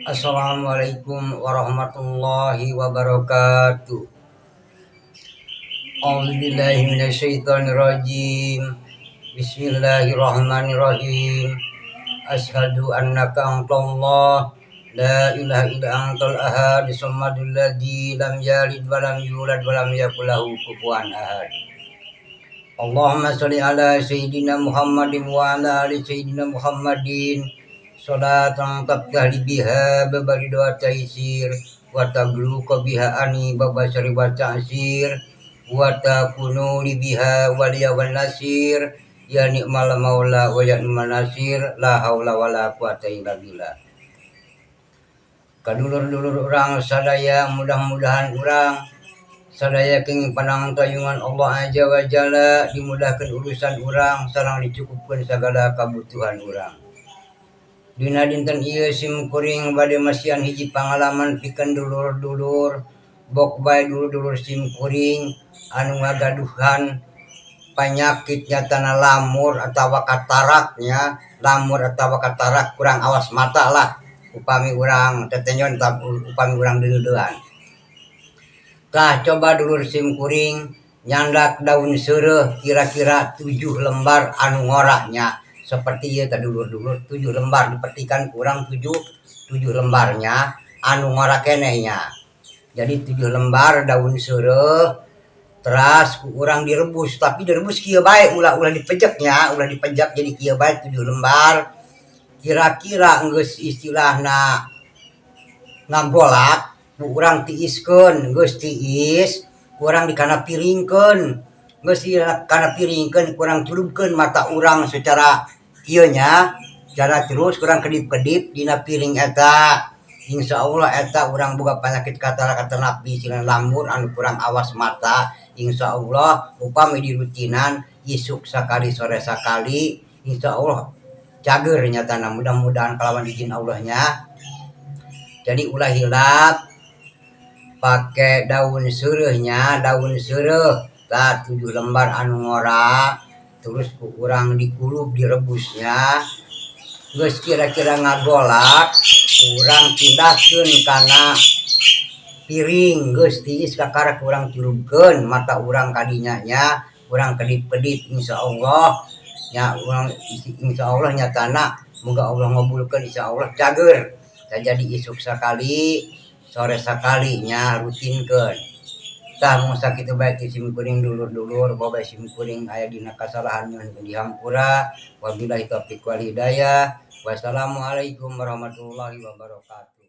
Assalamualaikum warahmatullahi wabarakatuh. A'udzubillahi minasyaitonirrajim. Bismillahirrahmanirrahim. Asyhadu annaka antallah la ilaha illa antal ahad samadul ladzi lam yalid wa lam yulad wa lam yakul lahu kufuwan ahad. Allahumma sholli ala sayyidina Muhammadin wa ala ali sayyidina Muhammadin. Salatan tabtahli biha babari doa taisir wa tagluqa biha ani babasari wa ta'sir wa takunu li biha waliya wan nasir ya ni'mal maula wa ya ni'mal nasir la haula wala quwata illa billah. Kadulur-dulur urang sadaya mudah-mudahan urang sadaya kenging panang tayungan Allah azza wa jalla dimudahkeun urusan urang sareng dicukupkeun sagala kabutuhan urang. Dina dinten ieu sim kuring bade masihan hiji pangalaman pikeun dulur-dulur bok bae dulur-dulur sim kuring anu ngagaduhan panyakit nyatana lamur atawa kataraknya, lamur atawa katarak kurang awas mata lah upami urang tetenjon upami urang deuleuan. Tah coba dulur sim kuring nyandak daun seureuh kira-kira 7 lembar anu ngorahnya. Seperti ieu teh dulur-dulur 7 lembar dipetikan kurang 7 lembarnya anu ngora keneh nya. Jadi 7 lembar daun seureuh teras ku urang direbus, tapi direbus kieu bae ulah dipejek nya, ulah dipejek jadi kieu bae 7 lembar. Kira-kira geus istilahna ngagolak ku urang tiiskeun, geus tiis ku urang dikana piringkeun. Geus kana piringkeun ku urang curugkeun mata urang secara kieu nya, cara terus kurang kedip-kedip dina piring eta. Insya Allah eta urang boga penyakit katarak atanapi sila lamur anu kurang awas mata. Insya Allah upami dirutinan isuk sakali sore sakali insya Allah cager nyatana, mudah-mudahan kalawan izin Allahnya. Jadi ulah hilap pake daun seureuhnya, daun seureuh tah 7 lembar anu ngora terus ku urang dikulub direbusnya. Geus kira-kira ngagolak urang pindahkeun kana piring, geus tiis kakara urang curugkeun mata urang kadinya nya, urang kedip-kedip insyaallah nya, urang insyaallah nyatana muga Allah ngabulkeun insyaallah cager. Jadi isuk sakali sore sakali nya rutinkeun. Tah mung sakitu bae ti sim kuring dulur-dulur bae sim kuring aya dina kasalahan nyuhunkeun dihampura. Wabillahi taufiq wal hidayah. Wassalamualaikum warahmatullahi wabarakatuh.